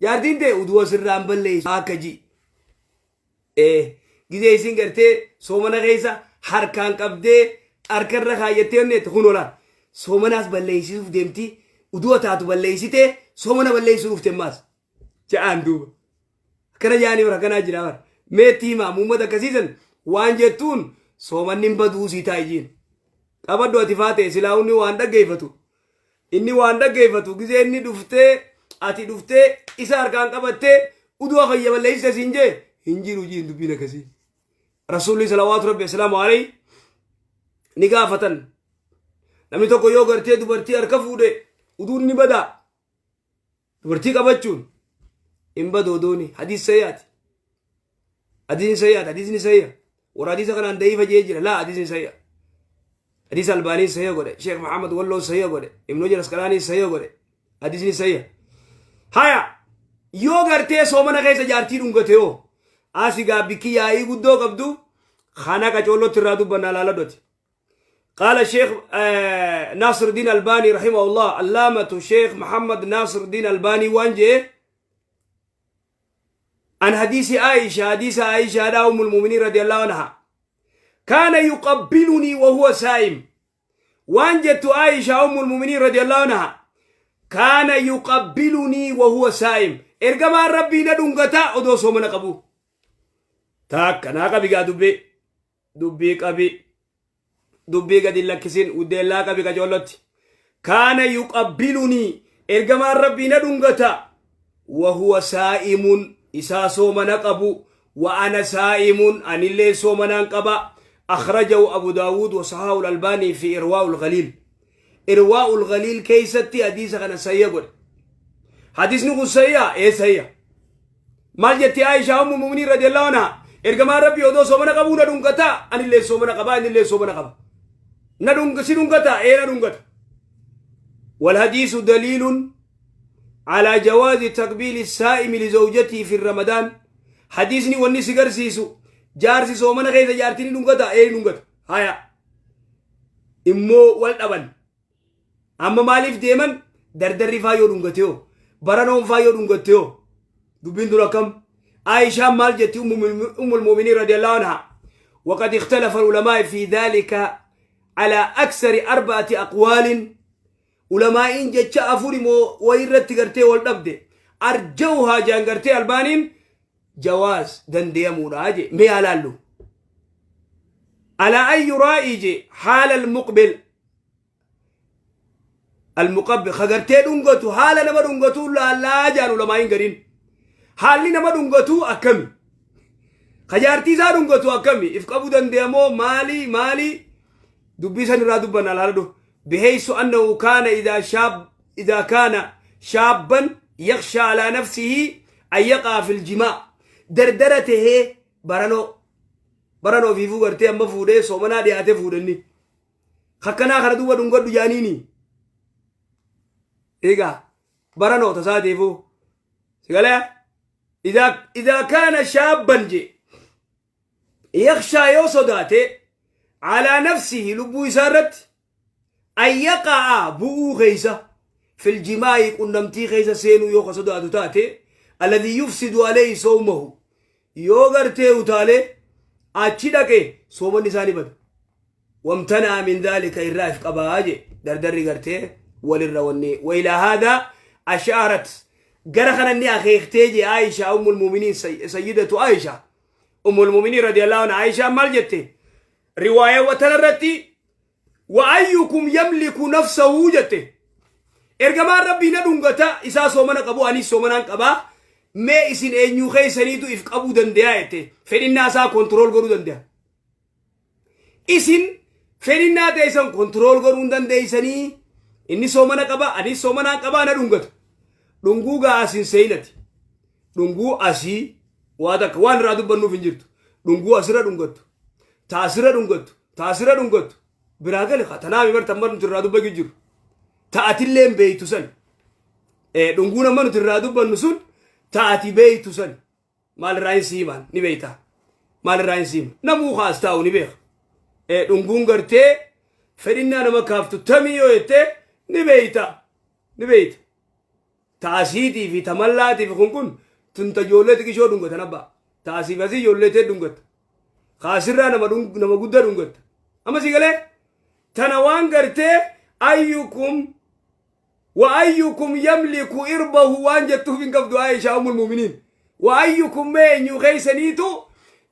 Jaartiin tee udu'a sirraan balleessu akka ji. Ee gizee isin gartee soomana keessa harkaan qabdee harkarra kaayyattee onneetti kun olaan soomanaas balleessisuuf deemti udu'a taatu balleessitee soomana balleessuu dhufte ammaas. Ja'aan duuba. Akkana jaanii bara akkanaa jira bara. Meetti himaa muummata akkasiisan waan jettuun soomanni hin baduu sii taa'i jiin. Qabadhu ati faatee silaa inni waan dhaggeeffatu. Inni waan dhaggeeffatu gizee inni dhuftee ati dhuftee isa harkaan qabattee uduu kiyya balleessite siin jee hin jiru jiin dubbiin akkasii. Rasuulli salawaatu rabbi assalaamu alayhi ni gaafatan. Namni tokko yoo gartee dubartii harka fuudhe uduun ni badaa. Dubartii qabachuun hin badu oduuni hadiis sayyaati. Hadiisni sayyaati hadiisni sayya. Warra hadiisa kanaan da'iifa jee jira laa hadiisni sayya. Hadiisa Albaaniin sayya godhe Sheekh Muhammad Walloon sayya godhe Ibnu Hajar Asqalaaniin sayya godhe hadiisni sayya. Haya yoo gartee soomana keessa jaartii dhungate hoo asi gaa bikki yaa'ii guddoo qabdu kana qacoollotti irraa dubbannaa laaladhoti. قال الشيخ ناصر الدين الباني رحمه الله، علامة الشيخ محمد ناصر الدين الباني وانجي عن حديث عائشة، حديث عائشة أم المؤمنين رضي الله عنها، كان يقبلني وهو صائم. وانجت عائشة أم المؤمنين رضي الله عنها كان يقبلني وهو صائم، ergamaan Rabbii na dhungata odoo soomana qabu. Takka naa qabi gaa, dubbii dubbii qabi, dubbii gadi hin lakkisin, uddeellaa qabi qacoollotti. Kaana yuqabbilunii, ergamaan Rabbii na dhungata, wahuwa saa'imun, isaa soomana qabu, wa ana saa'imun, anillee soomanaan qaba. Akhrajahu Abu Daawud wa sahahu Albaanii fi Irwaa'ul Galiil. Irwaa'ul Galiil keessatti hadiisa kana sayya godhe. Hadiisni kun sayya ee sayya. Maal jetti Aishaa ummu mu'miniin radiyallahu anha? Ergamaan Rabbii odoo soomana qabuu na dhungata, anillee soomana qaba, innillee soomana qaba. Na dhung si dhungata, ee na dhungata. والحديث دليل على جواز تقبيل الصائم لزوجته في رمضان. حديثني wanni si garsiisu jaarsi soomana keessa jaartiin dhungata, ee dhungata. Haya, immoo wal dhaban. Amma maaliif deeman? Dardarri faa yoo dhungate hoo, baranoon faa yoo dhungatte hoo, dubbiin dura akkam? Aishaan maal jetti ummul mu'miniin radiyallahu anha? وقد اختلف العلماء في ذلك على أكثر أربعة أقوال. Ulamaa'iin jecha afuri moo wayirratti gartee wal dhabde. Arjawhaa jaan gartee Albaaniin jawaaz dandeemuudha je. Mee alaallu على أن يراعي je حال المقبل المقبل kagartee dhungatu, haala nama dhungatu laallaa jaan ulamaa'iin gariin. Haalli nama dhungatu akkami? Kajaartii isaa dhungatu akkami if qabuu dandeemoo? Maali maali dubbii san irraa dubbanna alaaladhu. بحيث أنه كان إذا كان شابا يخشى على نفسه أن يقع في الجماع. دردرته baranoo baranoo fiifuu gartee amma fuudhee soomanaa dhiyaatee fuudhanni kakkanaa kana duuba dhungadhu jaaniini. Egaa baranoo tasaatiifuu sigalee إذا كان شابا je يخشى yoo sodaate على نفسه lubbuu isaa irratti أن يقع bu'uu keeysa في الجماع qunnamtii keeysa seenuu yoo ka sodaatu taate، الذي يفسد عليه صومه yoo gartee utaalee achi dhaqe soomanni isaa ni bada، وامتنع من ذلك irraa if qabaa je. Dardarri gartee walirra wanni وإلى هذا أشارت gara kana ni akeektee je Aisha أم المؤمنين، سيدة عائشة أم المؤمنين رضي الله عنها. Aisha maal jette riwaaya watan irratti? وأيكم يملك نفسه jette. Ergamaan Rabbii na dhungata isaa soomana qabu, anis soomanaan qabaa, mee isin eenyuu keeysaniitu if qabuu danda'a jette. Fedhinnaa isaa control godhuu danda'a? Isin fedhinnaa teessan control godhuu hin dandeeysanii? Inni soomana qaba, anis soomanaan qabaa, na dhungata. Dhunguu gaa asin seenati, dhunguu asii waa takka waan irraa dubbannuuf hin jirtu. Dhunguu asirra dhungattu, taasirra dhungattu, taasirra dhungattu biraa gale tanaaf bartan bar nuti irraa dubbachuu jiru ta'atillee beeytu san. Dhunguu nama nuti irraa dubbannu sun ta'ati beeytu san maal irraa hin siimaan ni beeyta, maal irraa hin siima namuu kaas taa'u ni beeka. Dhunguun gartee fedhinnaa nama kaaftu tamii yoo jettee ni beeyta, ni beeyta. Ta asiitii fi ta mallaatii fi kun kun tun ta ijoollee xiqishoo dhungatan abbaa. Ta asii fi asii ijoollee tee dhungatta. Ka asirraa nama nama guddaa dhungatta. Amma sii galee tana waan gartee ayyukum wa ayyukum yamliku irbahu waan jettuuf hin qabdu Aisha ummul mu'miniin. Wa ayyukum mee eenyu keeysaniitu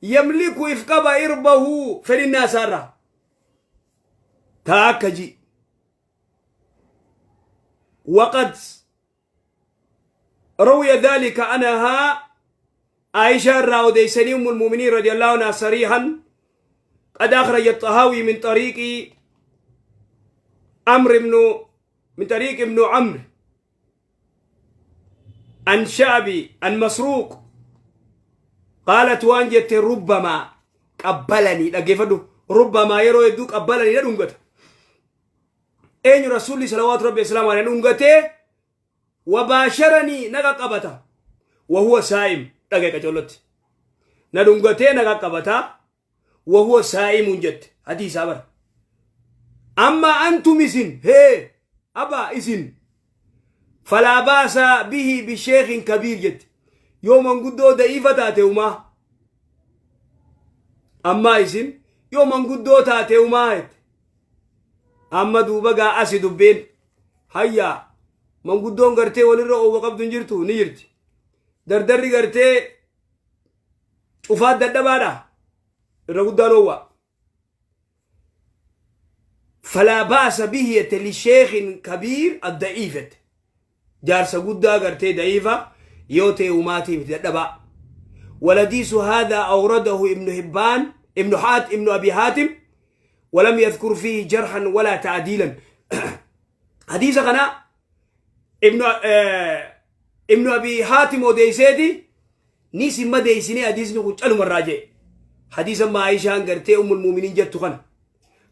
yamliku if qaba irbahu fedhinnaa isaarraa. Ta akka ji. وقد روي ذلك أنها عائشة الراوديسني أم المؤمنين رضي الله عنها صريحا قد أخرج الطهاوي من طريق عمرو بن من طريق ابن عمرو عن شعبي عن مسروق قالت waan jette ربما قبلني dhaggeeffadhu ربما yeroo hedduu قبلني na dhungata eenyu rasuulli salawaatu rabbi islaamu alayhi dhungatee وباشرني na qaqqabata وهو صائم dhagaye qacollotti na dhungatee na qaqqabata وهو صائم jette hadiisaa bara amma أنتم isin hee aba isin فلا بأس به بشيخ كبير jette yoo manguddoo da'iifa taate umaa amma isin yoo manguddoo taate umaa jette amma duuba gaa asi dubbiin hayyaa manguddoon gartee walirra oowwa qabdu hin jirtu ni jirti dardarri gartee cufaat dadhabaadha irra guddaan oowwa فلا بأس به jette لشيخ كبير الضعيف jette jaarsa guddaa gartee da'iifa yoo ta'e umaatii miti dadhabaa والحديث هذا أورده ابن حبان ابن حات ابن أبي حاتم ولم يذكر فيه جرحا ولا تعديلا. حديث kana ابن أبي حاتم odeeyseeti ni simma deeysinee hadiisni kun calumarraa jee hadiisa ma Aishaan gartee أم المؤمنين jettu kana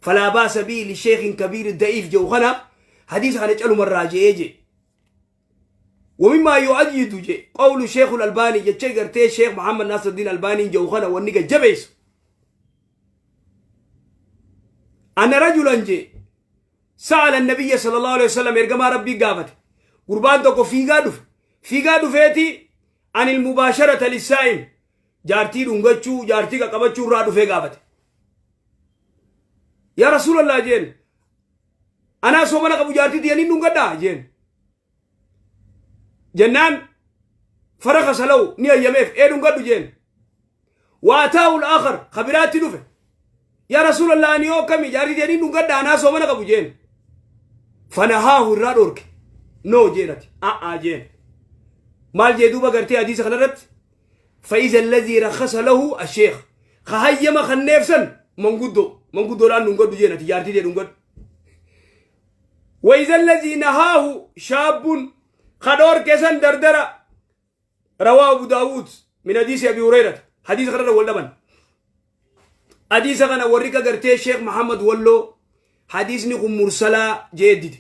فلا بأس به لشيخ كبير ضعيف جو kana hadiisa kana calumarraa jee jee. ومما يؤيد جي قول الشيخ الألباني جتشي قرتي الشيخ محمد ناصر الدين الألباني جو خنا ونقا جبيس أن رجلا جي سأل النبي صلى الله عليه وسلم ergamaa rabbii gaafate gurbaan tokko fiigaa dhufe fiigaa dhufeeti عن المباشرة للصائم jaartii dhungachuu jaartii qaqqabachuu irraa dhufee gaafate يا رسول الله jeen anaa soomana qabu jaartii tiyaniin dhungadhaa jeen jennaan فرخص له ni ayyameef ee dhungadhu jeen. وأتاه الآخر ka biraatti dhufe يا رسول الله ani yoo akkami jaartii tiyaniin dhungadhaa anaa soomana qabu jeen. فنهاه irraa dhorke no jeenati a'aa jeen maal jee duuba gartee hadiisa kanarratti فإذا الذي رخص له الشيخ ka hayyama kanneefsan manguddoo manguddoodhaan dhungadhu jeenati jaartii tee dhungadhu. وإذا الذي نهاه شاب ka dhorke san dardara. رواه أبو داود من حديث أبي هريرة. حديث kana wal حديث kana warri ka gartee Sheekh Muhammad Walloo hadiisni kun mursalaa jeeddite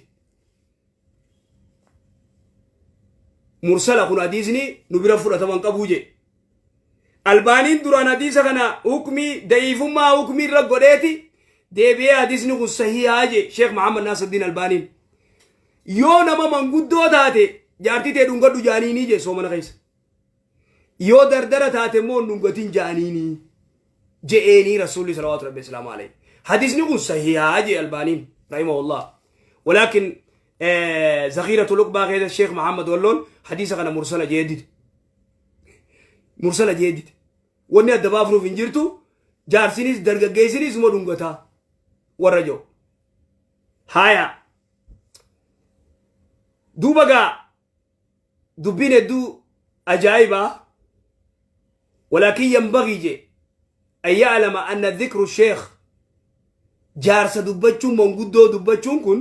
mursala kun hadiisni nu bira fudhataman qabuu jee. Albaaniin duraan hadiisa kana hukmii da'iifummaa hukmii irra godheeti deebi'ee hadiisni kun sahihaa jee Sheekh Muhammad Naasirdiin Albaaniin. Yoo nama manguddoo taate jaartii tee dhungadhu jaaniinii jee soomana keessa. Yoo dardara taate immoo hin dhungatin jaaniinii je'eenii rasuulli salawaatu rabbi islaamu alayhi. Hadiisni kun sahihaa jee Albaaniin رحمه الله ولكن ذخيرة العقبى keessa Sheekh Muhammad Walloon hadiisa kana mursala jeedite. Mursala jeedite. Wanni adda baafnuuf hin jirtu jaarsinis dargaggeessinis uma dhungataa warra jiru. Haya. Duuba gaa dubbiin hedduu ajaa'ibaa ولكن ينبغي je أن يعلم أن ذكر الشيخ jaarsa dubbachuun manguddoo dubbachuun kun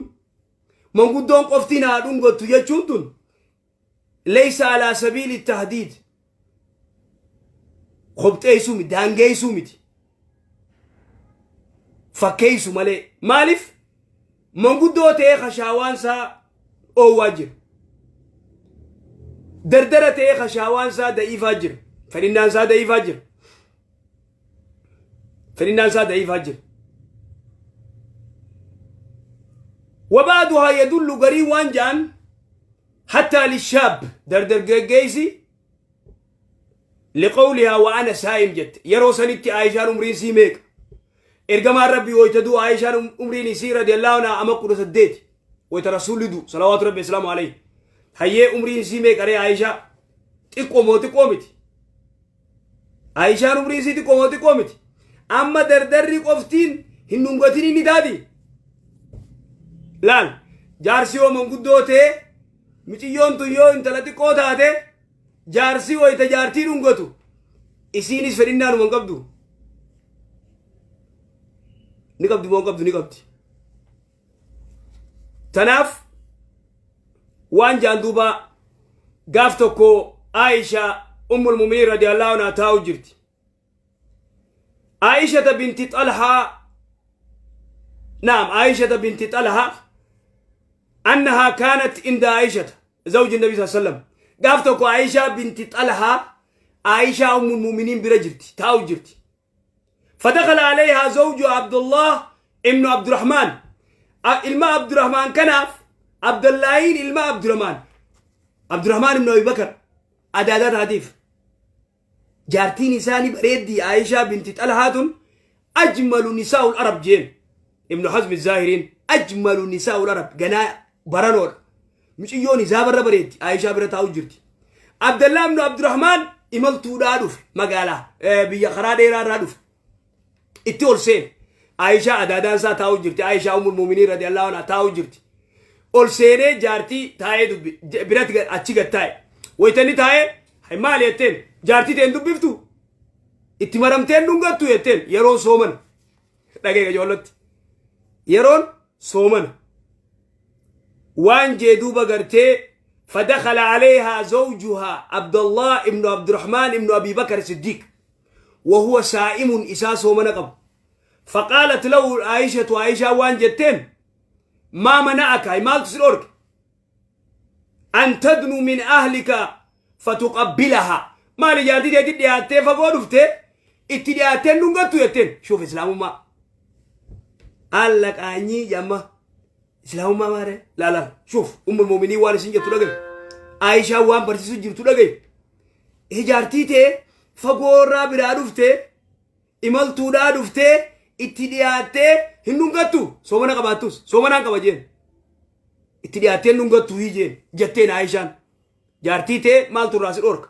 manguddoon qofti naa dhungattu jechuun tun ليس على سبيل التحديد kopxeessuu miti daangeessuu miti fakkeessu malee maaliif manguddoo ta'ee kashaawaan isaa oowwaa jira dardara ta'ee kashaawaan isaa da'iifaa jira fedhinnaan isaa da'iifaa jira fedhinnaan isaa da'iifaa jira. وبعضها يدل garii waan ja'an Hattaa lishaab, dardargaggeessi, liqawlihaa wa ana saa'im jette. Yeroo sanitti Aayishaan umriin sii meeqa? Ergamaan Rabbii wayta du'u Aayishaan umriin isii radiyallahu anhaa ama 18 wayta Rasuulli du'u, salawaatu Rabbi islaamu alayhi. Hayyee, umriin isii meeqa ree Aayishaa? Xiqqoo moo xiqqoo miti? Aayishaan umriin isii xiqqoo moo xiqqoo miti? Amma dardarri qoftiin hin dhungatin inni taati. Laal, jaarsi yoo manguddoo ta'e, miciyyoon tun yoo intala xiqqoo taate, jaarsi wayita jaartii dhungatu isiinis fedhinnaanuma hin qabdu. Ni qabdi moo hin qabdu? Ni qabdi. Tanaaf waan jaan duuba, gaaf tokko Aisha ummul muminiin radiyallahu anha taa'u jirti. Aishata binti Xalhaa, naam, Aishata binti Xalhaa annahaa kaanat inda Aishata zawji nabi sallallahu alaihi wasallam. Gaaf tokko Aisha binti Xalhaa Aisha ummul muminiin bira jirti, taa'u jirti. فدخل عليها زوج عبد الله ابن عبد الرحمن، ilma Abdurrahman kanaaf Abdullaahiin ilma Abdurrahman, Abdurrahman ibn Abi Bakar adaadaa taatiif. Jaartiin isaanii bareeddii Aishaa binti Xalhaa tun ajmalu nisaa'ul arab jeen Ibnu Hazmi Zaahiriin. Ajmalu nisaa'ul arab, ganaa baranoodha. Miciyyoon isaa barra bareeddi. Aishaa bira taa'u jirti. Abdallaa ibnu Abdurrahman imaltuudhaa dhufe, magaalaa biyya karaa dheeraa irraa dhufe. Itti ol seene. Aishaa adaadaan isaa taa'u jirti. Aishaa ummul muuminiin radiyallahu anha taa'u jirti. Ol seenee jaartii taa'ee dubbi biratti achi gad taa'e. Wayita inni taa'ee, "Hay, maali?" jetteen. "Jaartii ta'een dubbiftu, itti maramteen dhungattu?" jetteen. Yeroon soomana, dhagee ijoollatti, yeroon soomana. Waan jee duuba gartee, فدخل عليها زوجها عبد الله ابن عبد الرحمن ابن أبي بكر الصديق وهو صائم، إسا صومنا قبل. فقالت له عائشة، عائشة waan jetteen، "ما منعك؟" أي maaltu si dhorke؟ "أن تدنو من أهلك فتقبلها." Maali jaartii teetti dhiyaattee, fagoo dhuftee itti dhiyaattee dhungattu jetteen. Shuuf, islaamummaa alla qaanyii jamma, islaamummaa maare laala. Shuuf, ummul mu'minii waan isin jettu dhagaye, Aayishaan waan barsiisu jirtu dhagaye. Jaartii tee fagoorraa biraa dhuftee, imaltuudhaa dhuftee, itti dhiyaattee hin dhungattu? Soomana qabaattus, soomanaan qaba jeen. Itti dhiyaattee hin dhungattu hii jeen jetteen Aayishaan. Jaartii tee maaltu irraa si dhorka?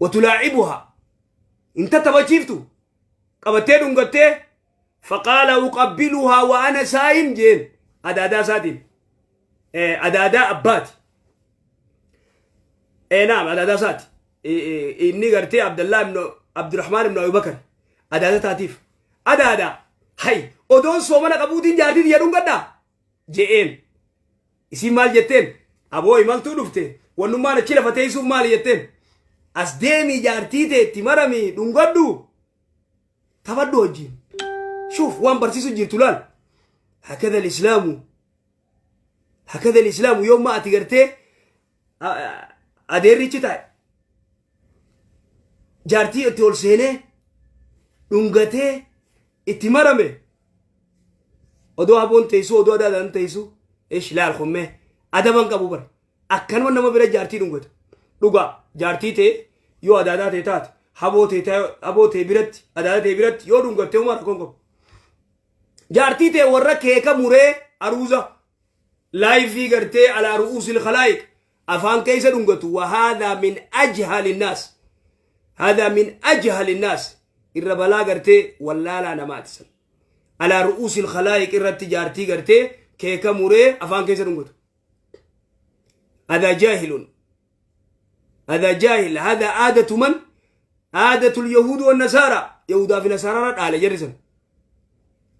وتلاعبها, hin tattabachiiftu qabattee dhungattee? فقال أقبلها وأنا صائم jeen adaadaa isaatiin. Adaadaa abbaati, naam, adaadaa isaati. Inni gartee Abdallah ibn Abdurrahman ibn Abubakar adaada taatiif. "Adaadaa, hay, odoon soomana qabuutiin jaartii tiyya dhungadhaa?" je'een. Isiin maal jetteen? "Aboo, imaltuu dhufte, wannummaan achi lafa teessuuf maali?" jetteen. "As deemii, jaartii teetti maramii dhungadhu, taphadhu wajjin." Shuuf, waan barsiisu jirtu laal. هكذا الإسلام، هكذا الإسلام. Yooma ati gartee adeerrichi taa'e jaartii itti ol seenee dhungatee itti marame, odoo haboon teessu, odoo adaadaan teessu, ish, laal kummee adaban qabu bara. Akkanuma nama bira jaartii dhungatu dhugaa jaartii ta'e yoo adaadaa ta'e taate, haboo ta'e, haboo ta'e biratti, adaadaa ta'e biratti yoo dhungatte homaa rakkoon qabu. Jaartii ta'e warra keeka muree aruuza laayifii gartee على رؤوس الخلائق afaan keessa dhungatu. وهذا من أجهل الناس، هذا من أجهل الناس. Irra balaa gartee wallaalaa namaati san. على رؤوس الخلائق irratti jaartii gartee keeka muree afaan keessa dhungatu. هذا جاهل، هذا جاهل. هذا عادة من؟ عادة اليهود والنصارى. يهودا fi nasaraa dhaale jarri san.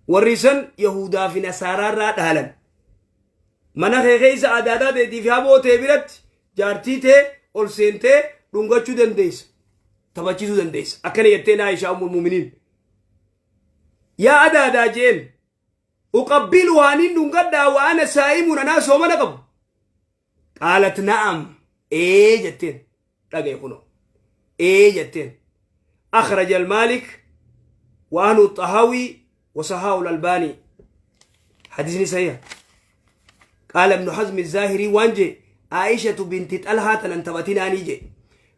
Warri san yahudaa fi nasaraa dhaalan. Mana kee keessa adaadaa teetii fi haboo tee biratti jaartii tee ol seentee dhungachuu dandeessa, taphachiisuu dandeessa. Akkana jetteen Aishaa ummul muuminiin. "Yaa adaadaa," jeen, "أقبلها, nin dhungadhaa, وأنا صائم, anaa soomana qabu?" قالت نعم, ee jetteen. Dhagaye kuno, ee jetteen. أخرج المالك وأهل الطهاوي وصححه الألباني، حديث صحيح. قال ابن حزم الظاهري waan jee Aishatu binti Xalhaa tanan taphatinaanii jee.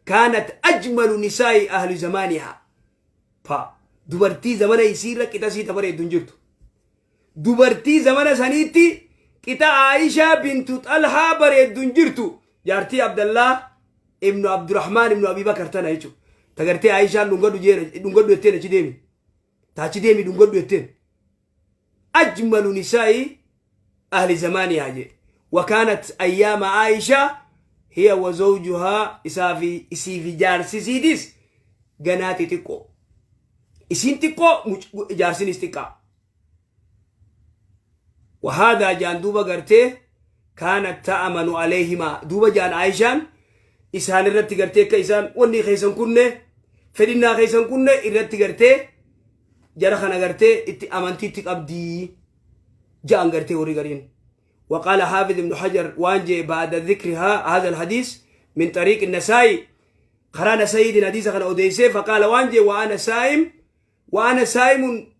Kaanat ajmalu nisaa'i ahli zamaanihaa. Pa dubartii zamana isiirra qixa isii ta bareeddu hin jirtu. Dubartii zamana saniitti qixa Aishaa bintu Xalhaa bareeddu hin jirtu. Jaartii Abdallaa ibnu Abdurrahmaan ibnu Abii Bakar tana jechuudha. Ta gartee Aishaan dhungadhu jeen dhungadhu jetteen achi deemi. Ta achi deemi dhungadhu jetteen. Ajmalu nisaa'i ahli zamaanihaa jee. Wakaanat ayyaama Aishaa hiya wa zawjuhaa isaa fi isii fi jaarsi isiitis ganaa xixiqqoo. Isiin xiqqoo jaarsinis xiqqaa. Wahaadaa jaan duuba gartee kaanat ta'amanu aleehimaa duuba jaan Aishaan isaan irratti gartee akka isaan wanni keessan kunne fedhinnaa keessan kunne irratti gartee jara kana gartee itti amantiitti qabdii ja'an gartee warri gariin. وقال حافظ ابن حجر وانجي بعد ذكرها هذا الحديث من طريق النسائي قرأنا سيدنا حديث كان أوديسي فقال وانجي وأنا سائم وأنا سائم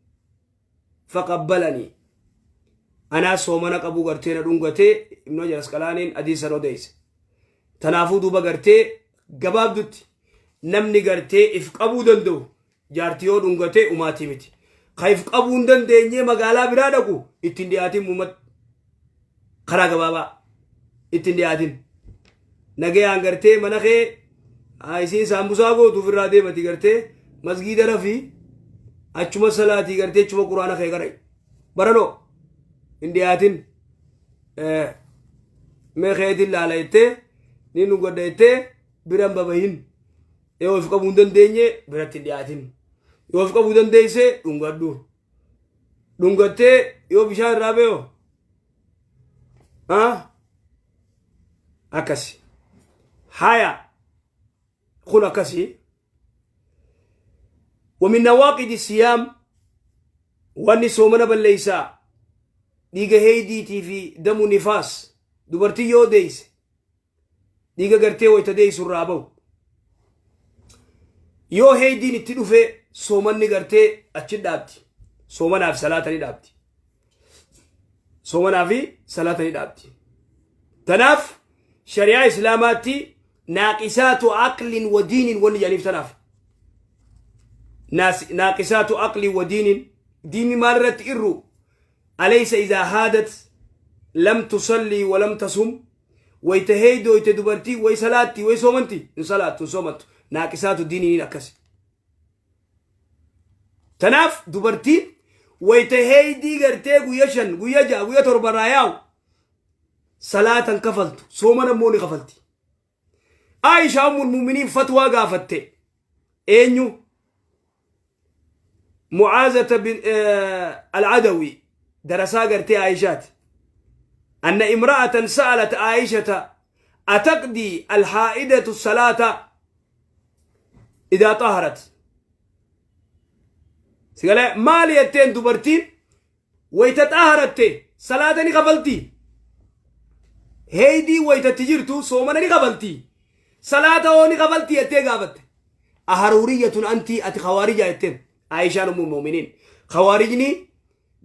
فقبلني أنا صومنا قبو غرتين دونغتي ابن حجر اسقلانين حديث أوديسي تنافو دوبا غرتي gabaabdutti namni gartee if qabuu danda'u jaartii yoo dhungate umaatii miti. Ka if qabuu hin dandeenye magaalaa biraa dhaqu ittiin dhiyaatin muummat karaa gabaabaa ittiin dhiyaatin. Nagayaan gartee mana kee isiin saambusaa gootu ofirraa deemati gartee masgiida rafii achuma salaatii gartee achuma quraana kee qara'i. Baranoo hin dhiyaatin. Mee keetiin laala jettee ni dhungadha jettee biran babahin. Yoo of qabuu hin dandeenye biratti hin dhiyaatin. Yoo of qabuu dandeesse dhungadhu. Dhungattee yoo bishaan irraa beeyo. Akkasi. Haya. Kun akkasi. ومن نواقض الصيام wanni soomana balleeysaa dhiiga heeydiitii fi damu nifaas dubartii yoo deeyse dhiiga gartee wayta deeysu irraa bahu yoo heeydiin itti dhufe soomanni gartee achi dhaabdi soomanaaf salaata ni dhaabdi soomanaa fi salaata ni dhaabdi tanaaf shari'aa islaamaatti naaqisaatu aqlin wa diinin wanni jedhaniif tanaaf naaqisaatu aqlin wa diinin diinni maal irratti irru alaysa idaa haadat lam tusallii wa lam tasum wayta heeydoyte dubartii way salaatti way soomanti hin salaattu hin soomantu naaqisaatu diiniin akkasi tanaaf dubartiin wayta heeydii gartee guyya 5 guyya 6 guyya 7 irraa yaa'u salaatan kafaltu sooman ammoo ni kafalti Aisha ummul mu'miniin fatwaa gaafatte eenyu Mucaazata bin Al-Adawi darasaa gartee Aishaati anna imra'atan sa'alat Aishata ataqdii alhaa'idatu salaata idaa xaharat sigalee maali jetteen dubartiin wayta xaharatte salaata ni kafaltii heeydii waytatti jirtu soomana ni kafaltii salaata hoo ni kafaltii jettee gaafatte aharuuriyyatun antii ati khawaarijaa jetteen Aayishaan ummul mu'miniin khawaarijni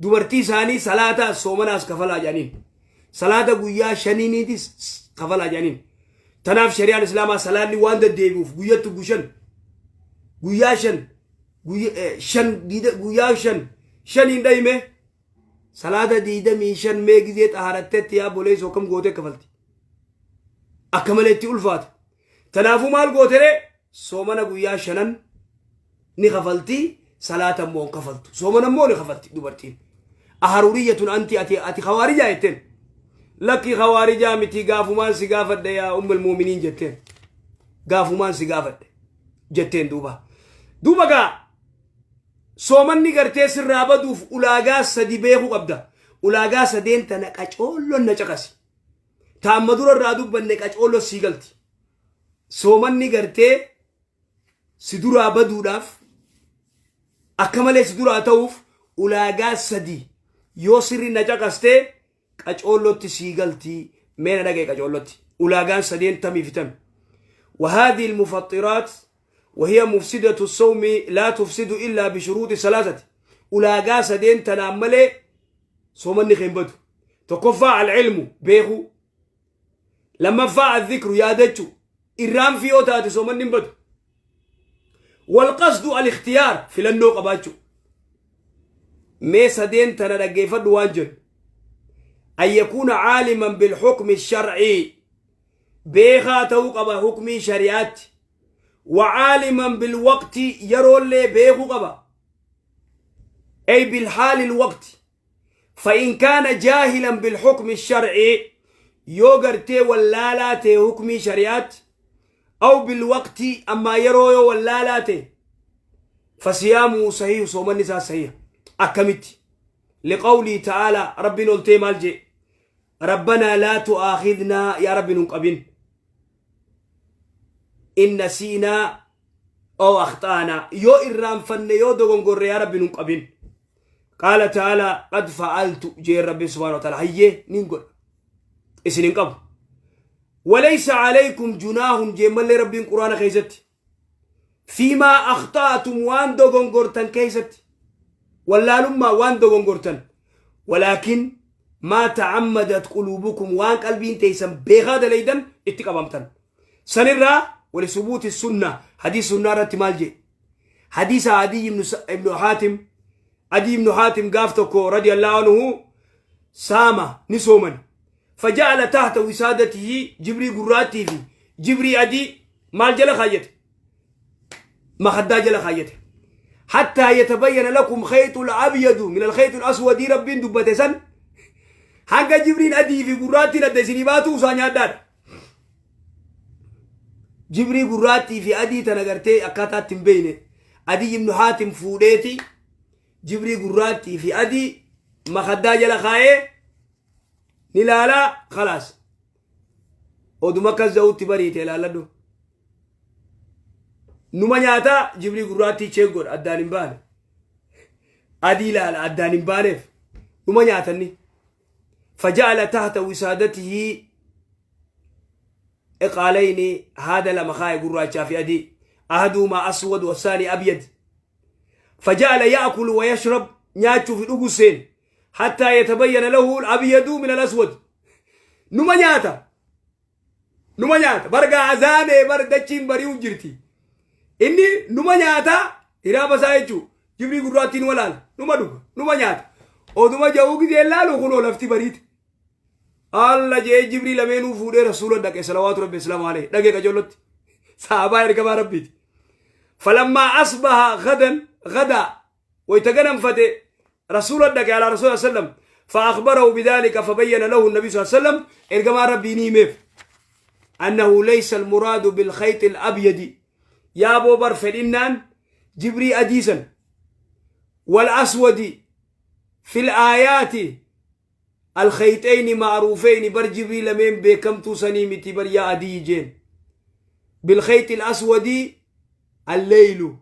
dubartii isaanii salaataas soomanaas kafalaa jedhaniin salaata guyyaa shaniiniitis kafalaa jedhaniin tanaaf shari'aan islaamaa salaanni waan deddeebi'uuf guyyatti gushan guyyaa shan guyyaa shan shaniin dhayime salaata 25 mee gizee xaharattetti yaa boleessoo akkam gootee kafalti akka malee itti ulfaata tanaafuu maal gootere soomana guyyaa shanan ni kafalti salaata immoo hin kafaltu soomana immoo ni kafalti dubartiin aharuuriyyatun anti ati ati khawaarijaa jetteen lakki khawaarijaa miti gaafumaan si gaafadhe yaa ummul muuminiin jetteen gaafumaan si gaafadhe jetteen duuba duuba gaa soomanni gartee sirraa baduuf ulaagaa sadi beekuu qabda ulaagaa sadeen tana qacoolloon na caqasi taamma dura irraa dubbanne qacoollo sii galti soomanni gartee si duraa baduudhaaf akka malee si duraa ta'uuf ulaagaa sadi yoo sirri na caqastee qacoollotti sii galti mee na dhagaye qacoollotti ulaagaan sadeen tamii fi tami وهذه المفطرات وهي مفسدة الصوم لا تفسد إلا بشروط ثلاثة ulaagaa sadeen tanaan malee soomanni keen badu tokkoffaa العلم beekuu. Lammaffaa adhikru yaadachuu. Irraanfii yoo taate soomanni hin badu. Walqasdu al-ikhtiyaar filannoo qabaachuu. Mee sadeen tana dhaggeeffadhu waan jennu. An yakuuna caaliman bilhukmi sharcii. Beekaa ta'uu qaba hukmii shari'aatti. Wa caaliman bilwaqti yeroollee beekuu qaba. Ay bilhaali lwaqti. فإن كان جاهلا بالحكم الشرعي yoo gartee wallaalaa ta'e hukmii shari'aatti أو بالوقت أما yeroo yoo wallaalaa ta'e فصيامه صحيح soomanni isaa sahiha. Akkamitti? لقوله تعالى rabbiin ol ta'e maal jee? ربنا لا تؤاخذنا yaa rabbi nun qabin إن نسينا أو أخطأنا yoo irraanfanne yoo dogongorre yaa rabbi nun qabin. قال تعالى قد فعلت jee rabbi سبحانه وتعالى hayyee nin godha isin hin qabu. وليس عليكم جناح jee mallee rabbiin quraana keessatti فيما أخطأتم waan dogongortan keessatti wallaalummaa waan dogongortan ولكن ما تعمدت قلوبكم waan qalbiin teessan beekaa dalaydan itti qabamtan sanirraa. ولثبوت السنة حديث sunnaa irratti maal jee? حديث عدي ibnu حاتم. عدي ibnu حاتم gaaf tokko رضي الله عنه صام ni sooman. فجعل تحت وسادته jibrii gurraattii fi jibrii adii maal jala kaayyate? Makaddaa jala kaayyate. حتى يتبين لكم الخيط الأبيض من الخيط الأسود rabbiin dubbate san hanga jibriin adii fi gurraattiin adda isinii baatu isaa nyaadhaadha. Jibrii gurraattii fi adii tana gartee akkaataatti hin beeyne Adii ibnu Haatim fuudheeti jibrii gurraattii fi adii makaddaa jala kaayee ni laalaa. خلاص oduma akkas ja'utti bariite ilaalladhu numa nyaataa jibrii gurraattii check godha addaan hin baane adii ilaala addaan hin baaneef numa nyaatanni. فجعل تحت وسادته عقالين haada lama kaaye gurraachaa fi adii أحدهما أسود والثاني أبيض فجعل يأكل ويشرب nyaachuu fi dhuguu seen حتى يتبين له الأبيض من الأسود. Numa nyaata numa nyaata bargaa azaanee bar dachiin bari'u jirti inni numa nyaata hiraaba isaa jechuu jibrii gurraattiin walaala numa dhuga numa nyaata oduma ja'uu gizee laalu kunoo lafti bariite. Alla jee jibrii lameenuu fuudhee rasuula dhaqe صلوات ربي وسلامه عليه dhaqe qajoollotti sahabaa ergamaa rabbiiti. فلما أصبح غدا غدا ويتغنم رسول dhaqe على رسول الله سلم فأخبره بذلك فبين له النبي صلى الله عليه وسلم ergamaa rabbii ni himeef أنه ليس المراد بالخيط الأبيض yaa boo bar fedhinnaan jibrii adiisan والأسود في الآيات الخيطين معروفين bar jibrii lameen beekamtuu sanii miti bar yaa adii jeen. بالخيط الأسود الليل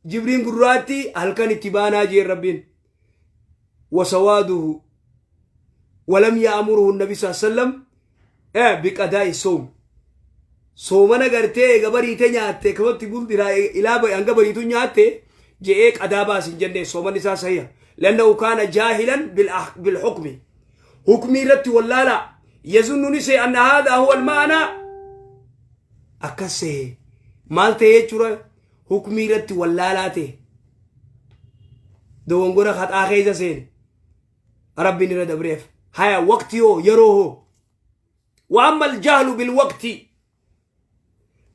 jibriin gurraatti halkan itti baanaa jeen rabbiin وسواده ولم يأمره النبي صلى الله عليه وسلم بقضاء الصوم soomana gartee eega bariite nyaatte kamatti buldiraa ilaa hanga bariitu nyaatte je'ee qadaa baas hin jenne sooman isaa sahiha لأنه كان جاهلا بالحكم hukmii irratti wallaala يظن ni se'e أن هذا هو المعنى akkas se'e maal ta'e jechuudha hukmii irratti wallaalaa ta'e dogongora haxaa keessa seene rabbiin irra dabreef. Haya waqti hoo yeroo hoo? وأما الجهل بالوقت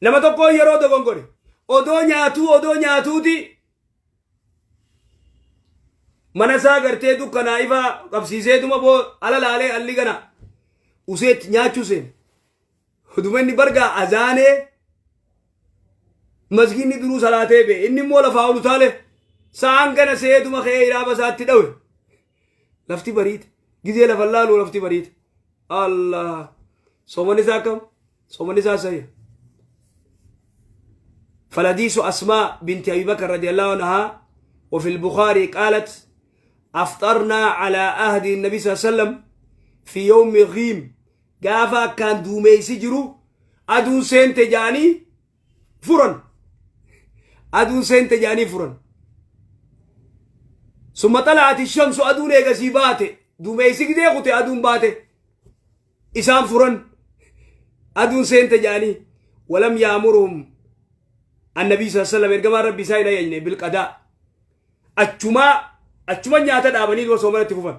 nama tokko yeroo dogongore odoo nyaatuu odoo nyaatuuti mana isaa gartee dukkanaa ifa qabsiiseetuma boo ala laalee alli gana useetti nyaachuu seene oduma inni bargaa azaanee masgiinni duruu salaatee bee inni immoo lafaa ol utaale sa'aan gana seetuma ka'ee hiraaba isaatti dhawe lafti bariite gizee lafa laalu lafti bariite. Allah soomanni isaa akkam? Soomanni isaa sahiha. فالحديث أسماء بنت أبي بكر رضي الله عنها وفي البخاري قالت أفطرنا على عهد النبي صلى الله عليه وسلم في يوم غيم gaafa akkaan duumeysi jiru aduun seente jaanii furan aduun seente jaanii furan. ثم طلعت الشمس aduun eegasii baate duumeysi gidee kute aduun baate isaan furan. Aduun seente jedhanii walam yaamuruhum annabii sallallahu alaihi wasallam, ergamaan rabbi isaa hin ajajne bilqadaa. Achumaa achuma nyaata dhaabanii dura soomanatti fufan.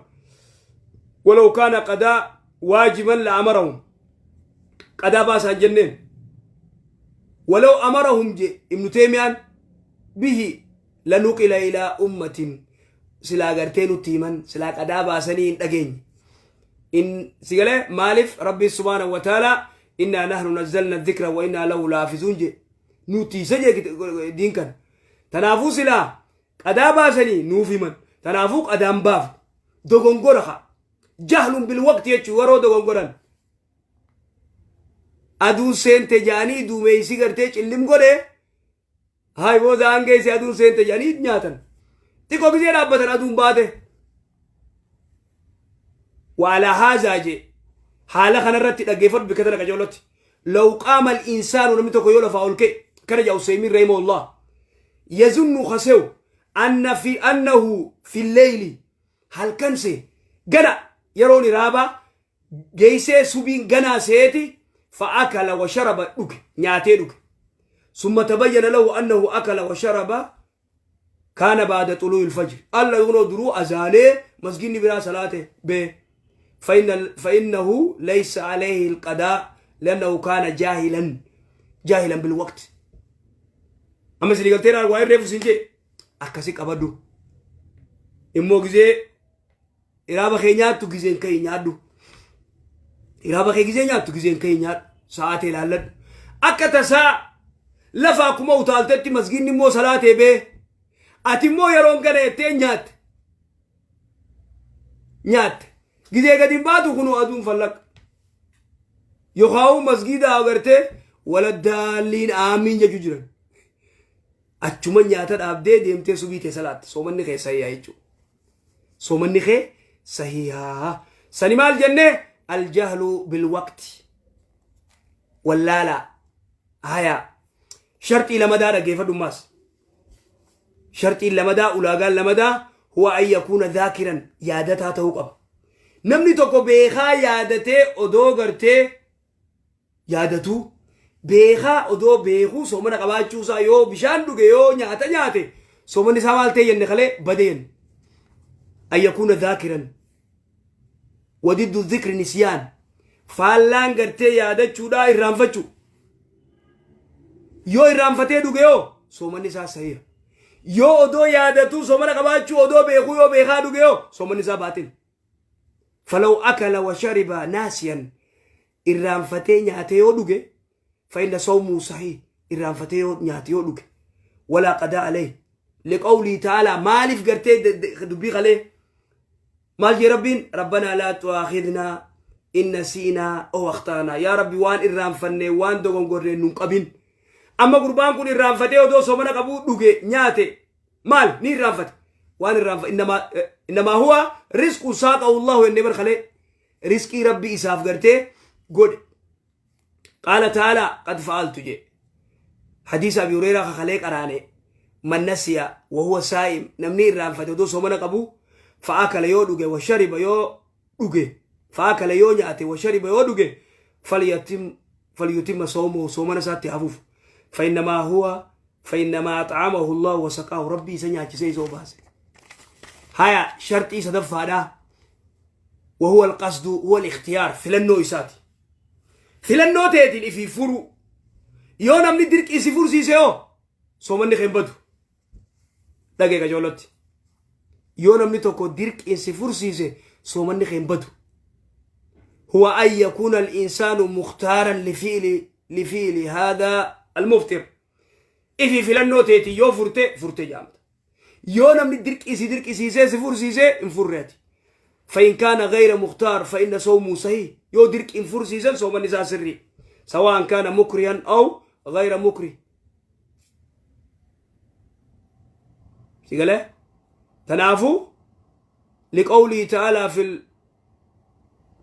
Walaw kaana qadaa waajiban la amarahum, qadaa baasaan jenneen. Walaw amarahum je Ibnu Teemiyaan bihi lanuqila ilaa ummatin, silaa gartee nutti himan, silaa qadaa baasanii hin dhageenye. In sigalee maaliif Rabbi subhaanahu wa ta'ala innaa nahnu nazzalna dhikra wa innaa lahu laafizuun je nuti isa je diin kana. Tanaafuu silaa qadaa baasanii nuuf himan. Tanaafuu qadaan baafne dogongora haa jahlun bil waqti jechuun yeroo dogongoran. Aduun seente jedhanii duumeysi gartee cillim godhe, haay booda hangeessi aduun seente jedhanii nyaatan. Xiqqoo gisee dhaabbatan aduun baate. Waalaa haazaa jee haala kanarratti dhaggeeffadhu bikka tana qajeelatti. Law qaama al-insaanu, namni tokko yoo lafaa ol ka'e, kana jedha Useymiin rahimahullah, yazunnu kasew anna fi annahu fi leyli, halkan se gana yeroon iraabaa geeysee subiin ganaa seeti, fa'akala wa sharaba, dhuge, nyaatee dhuge. Summa tabayyana lahu annahu akala wa sharaba kaana baada xuluu'i alfajr, alla yunoo duruu azaanee masginni biraa salaate bee, فإنه ليس عليه القضاء لأنه كان جاهلا جاهلا بالوقت. أما سيدي قلت لها وين ريفو سنجي أكاسي قبدو immoo gizee iraaba kee nyaattu gizeen ka'ii nyaadhu. Iraaba kee gizee nyaattu gizeen ka'ii nyaadhu. Sa'aatee ilaalladhu. Akka tasaa lafa akkuma utaaltetti masgiinni immoo salaatee bee. Ati immoo yeroon kana jettee nyaatte. Nyaatte. Gizee gadi hin baatu kunuu aduun fallaqa. Yookaan masgiida agartee waladdaalliin aamiin jechuu jiran. Achuma nyaata dhaabdee deemtee subii tee salaatte, soomanni kee sahiha jechuudha. Soomanni kee sahihaa. Sani maal jennee? Aljahlu bilwaqti. Wallaalaa. Haya. Sharxii lamadaa dhaggeeffadhummaas. Sharxiin lamadaa, ulaagaan lamadaa, huwa an yakuuna dhaakiran, yaadataa ta'uu qaba. Namni tokko beekaa yaadatee odoo gartee yaadatuu, beekaa odoo beekuu soomana qabaachuu isaa yoo bishaan dhuge, yoo nyaata nyaate, soomanni isaa maal ta'e jenne? Kalee bade jenne. An yakuuna dhaakiran wadiddu dhikri nisyaan, faallaan gartee yaadachuudhaa irraanfachuu. Yoo irraanfatee dhuge yoo soomanni isaa sahiha. Yoo odoo yaadatuu soomana qabaachuu odoo beekuu, yoo beekaa dhuge yoo soomanni isaa baatil. Falaw akala wa shariba naasiyan, irraanfatee nyaatee yoo dhuge, fa inna sawmuu sahih, irraanfatee yoo nyaate yoo dhuge, walaa qadaa alayhi liqawlii ta'aalaa. Maaliif gartee dubbii kalee maal jee Rabbiin? Rabbanaa laa tu'aakhidnaa in nasiinaa aw akhtaanaa, yaa Rabbi, waan irraanfanne waan dogongorre nun qabin. Amma gurbaan kun irraanfatee odoo soomana qabuu dhuge nyaate. Maal ni irraanfate? Waan irraanfa innamaa huwa rizqu saaqahu Allahu jennee bar kalee, rizqii Rabbi isaaf gartee godhe. Qaala ta'aalaa qad fa'altu jee. Hadiisa Abi Hureyraa kakalee qaraane, man nasiya wa huwa saa'im, namni irraanfate odoo soomana qabu, fa'akala yoo dhuge, wa shariba yoo dhuge, fa'akala yoo nyaate, wa shariba yoo dhuge, falyutimma sawmahu, soomana isaatti hafuuf. Fa'innamaa huwa fa'innamaa ax'amahu Allah wa saqaahu, Rabbi isa nyaachisee isa obaase. Haya, sharxii sadaffaadhaa, wa huwa alqasdu huwa al-ikhtiyaar, filannoo isaati. Filannoo teetiin ifii furuu. Yoo namni dirqii si fursiise hoo soomanni kee hin badu. Dhagee qajoolotti. Yoo namni tokko dirqiin si fursiise soomanni kee hin badu. Huwa an yakuuna al-insaanu mukhtaaran lifi'li haadha al-muftir. Ifii filannoo teetiin yoo furte furte jaamta. Yoo namni dirqii si dirqisiisee si fursiisee hin furre ati. فإن كان غير مختار فإن صومه صحيح، yoo dirqiin fursiisan soomanni isaa sirrii. سواء كان مكرها أو غير مكره. Sigalee? Tanaafuu لقوله تعالى في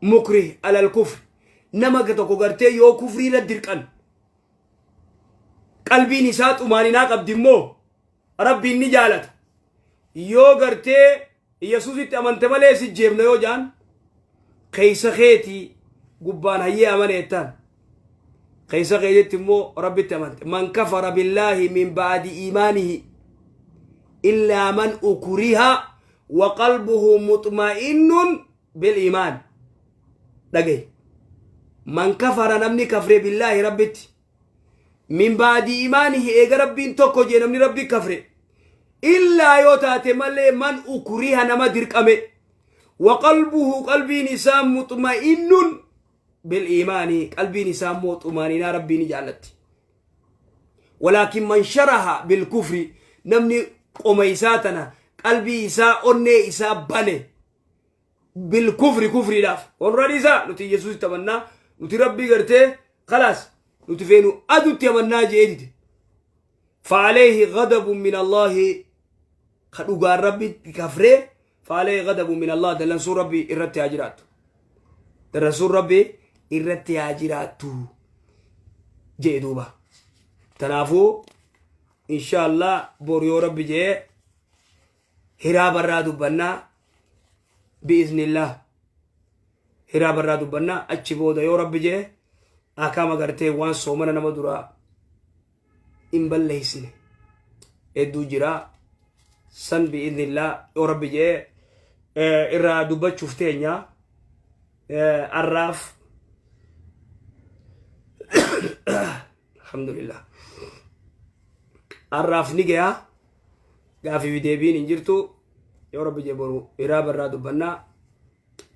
المكره على الكفر، nama tokko gartee yoo kufrii irra dirqan qalbiin isaa xumaaninaa qabdi immoo Rabbiin ni jaalata. Yoo gartee Yesuusitti amante malee si jeefna yoo jaan keessa keetii gubbaan hayyee amaneettaan. Keessa keetitti immoo Rabbitti amante. Man kafara billaahi min ba'di iimaanihi illaa man ukriha wa qalbuhu muxma'innun bil iimaan. Dhagahi. Man kafara, namni kafre, billaahi, Rabbitti, min ba'di iimaanihi, eega Rabbiin tokko jee namni Rabbi kafre, illaa yoo taate malee, man ukriha, nama dirqame, wa qalbuhu, qalbiin isaa, muxma'innun bil iimaani, qalbiin isaa immoo xumaaniinaa Rabbii ni jaallatti. Walaakin man sharaha bil kufri, namni qoma isaa tana, qalbii isaa, onnee isaa bane, bil kufri, kufriidhaaf, warra dhiisaa, nuti Yesuusitti amannaa, nuti Rabbii gartee kalaas nuti feenu adutti amannaa je'ee dide. Fa'aleehi ghadabun min Allaahi, ka dhugaan Rabbi kafree, fa'aleehi ghadabun min Allah, dallansuun Rabbii irratti haa jiraattu. Dallansuun Rabbii irratti haa jiraattu jee duuba. Tanaafuu insha Allah bor yoo Rabbi jee hiraa barraa dubbannaa, bi'iznillah hiraa barraa dubbannaa. Achi booda yoo Rabbi jee akaama gartee waan soomana nama duraa hin balleessine hedduu jira, san bi'iznillah yoo Rabbi jee irraa dubbachuuf teenya. Arraaf alhamdulillah, arraaf ni gayaa. Gaafii fi deebiin hin jirtu. Yoo Rabbi jee boru hiraa barraa dubbannaa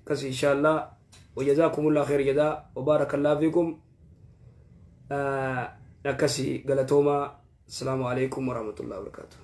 akkas inshallah. وجزاكم الله خير جزاء وبارك الله فيكم. Akkasi, galatooma. السلام عليكم ورحمة الله وبركاته.